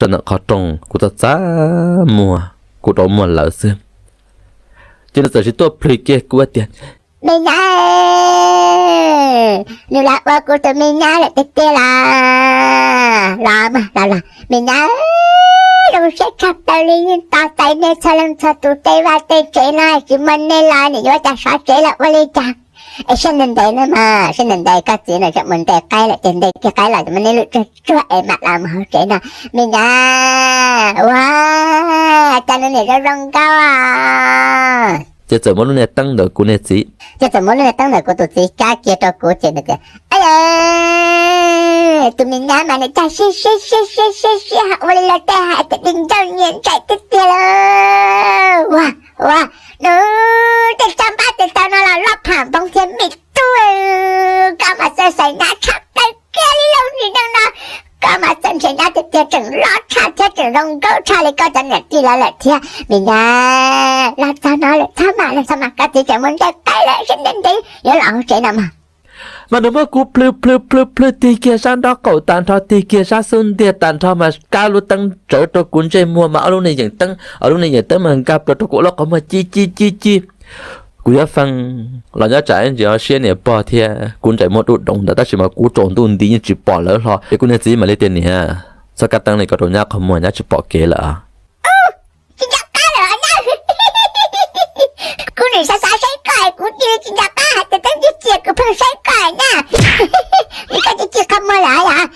rau ntawm qhov rooj, kuv txaj txaj muag, kuv rau muag lawv xwb. Ces nws txawm sis tuaj plhws kiag kuv tias, me nyab, nws los ua kuv tus me nyab lawm tiag tiag los? Los mas los los me nyab, zoo siab tshaj plaws li, yeej tos tais nej txhua leej txhua tus tej vaj tej tsev no, tsis muaj nej los nim yuav cas sov tsev los ua li cas? Es sab ntev ntev no mas, sab ntev ntev koj txiv no tseem mus ntes qaib lawm ces ntes kiag qaib los muab nej lwm tsuag tsuag es mam los mus hauv tsev no. Me nyab, ua cas nws niam zoo zoo nkauj. Ces txawm muab lub niag teeb ntawm kuv niag txiv, ces txawm muab lub niag teeb ntawm kuv tus txiv kab kiag rau kuv ces nws tias, tus me nyab mas nws cog siab siab siab siab siab siab ho ua li los tej hais tias di ncauj nyiam ntsais tiag tiag lauj. Ua, ua, nws tej tsab npab tes taw no los loj pham npoo thiab me tub, koj mas txawj xaiv nyab tshaj plaws kiag li lauj, nim neej no koj mas txawj nrhiav nyab tiag tiag, tseem loj tshaj thiab tseem zoo nkauj tshaj li koj cov niam tij lawv lawm thiab. Me nyab, los txog no lawm, txhob mas lawm, txhob mas, koj txiv tseem mus ntes qaib lawm, sab ntev ntev yuav los hauv tsev no mas. Mas nws muab kuv plhws plhws plhws plhws tig kiag sab nraub qaum tag nrho, tig kiag sab xub ntiag tag nrho mas kab lub teeb tsawv rau kuv ntsej muag mas ob lub niag yeem teeb, ob lub niag yeem teeb mas nkag plaws rau kuv lub qhov muag ci ci ci ci. Kuv yuav feej los nyob tsam ntsis ho siab niam pog thiab kuv ntsais muag dub doov ntawd tab sis mas kuv tsaus ntuj nti yeej tsis pom lawv hlo ces kuv niag txiv mam li tias, niam, txhob kab teeb li, koj rau nyab qhov muag, nyab tsis pom kev lawm. Tsis nco qab lawm nyab. Kuv nim xav xav saib koj, kuv cia li tsis nco qab hais tias teeb cia cia, kuv pheej saib koj nyab. Li koj cia ci qhov muag lawm yom?